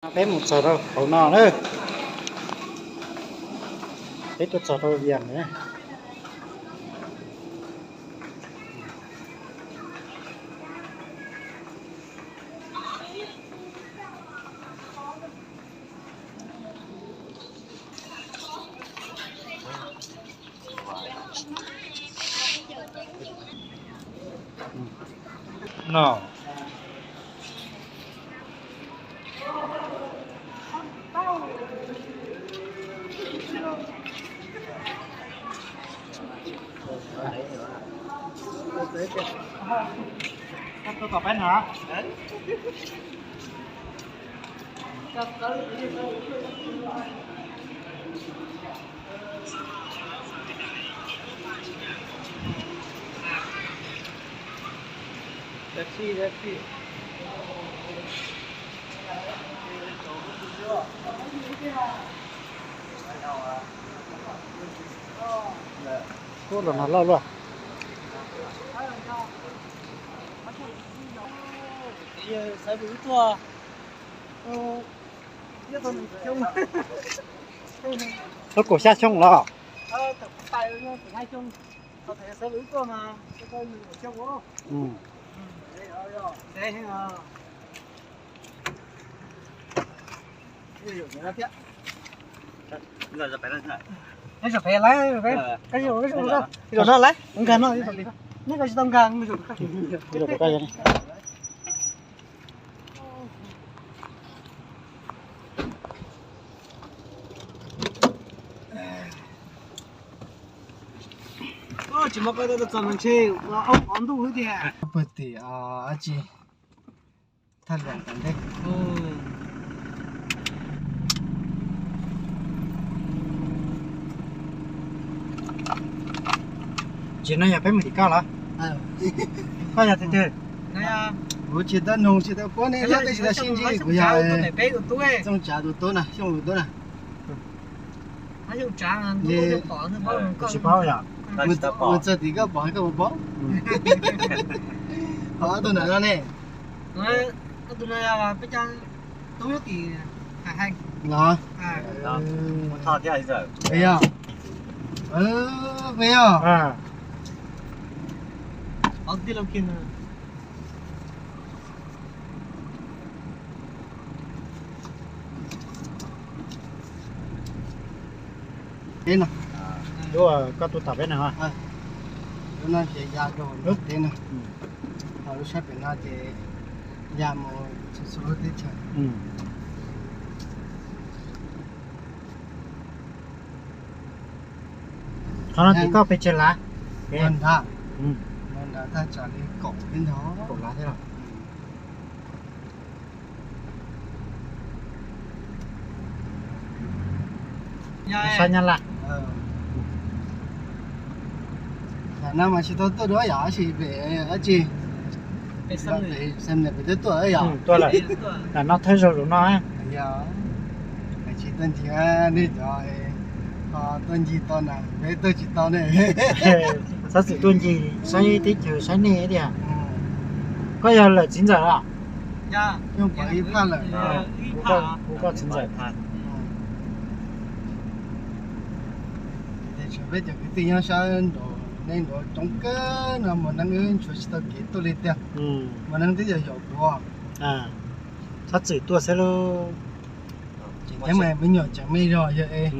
Peb mus txog rau hauv no na. Peb tuaj txog rau Vias na. No. Ub, los no loj luaj. Lub kaum xya xyoo los? Zaum pem lawm, zaum no lawm, nkag no, neb koj tsis tau nkag. Tsis muaj qhov twg txog mas ntshe ua ob ntuj xwb tiag. Pawg tim dab tsi, thaj lwm tom ntej. Tsis no yog peb mus tim koj los? Koj yog tus twg? Kuv tsis tau nug tsis tau paub nej thiab, tab sis tau sib ntsib kuv yog Txooj Tsav tus tub na, Xyooj tus tub na. Tsis paub yog? Mus txog tim koj pom koj puas paub? Ho ob tug ntawm no ne? Los? Yog. Yog. Peb no. Lub koj tuaj tom peb no. Lub no ces ya rau lub teb no. Ho lub sab pem no ces ya mus txhua txhua lub teb chaws. Qhov no tim koj pes tsawg lav? Nrad, nrad thaj tsam li kaum peb ntag. Kaum lav thiab los? Sab Nyab Laj. Tam no mas tsis tau tuaj dua yom, tab sis pem dab tsi, pem twb tuaj yom. Tuaj lawm. Tam no thawj zaug zaum no. Yog, tsis tuaj ncig nej cov, tuaj ncig tau na, peb tuaj tsis tau ne. Txhob txwm tuaj ncig saib teb chaws saib nej tiag. Koj yog lawm txiv ntxawm los? Hu koj txiv ntxawm. Peb cov kwv tij nyob sab nraud, nej nraud coob kawg no, Mos Neeb wb tshuav tsis tau kev tuaj li tiag. Mos Neeb twb yog yog kuv. Txhob txwm tuaj xwb lauj. Tseem me nyuam tseem me zog yog es.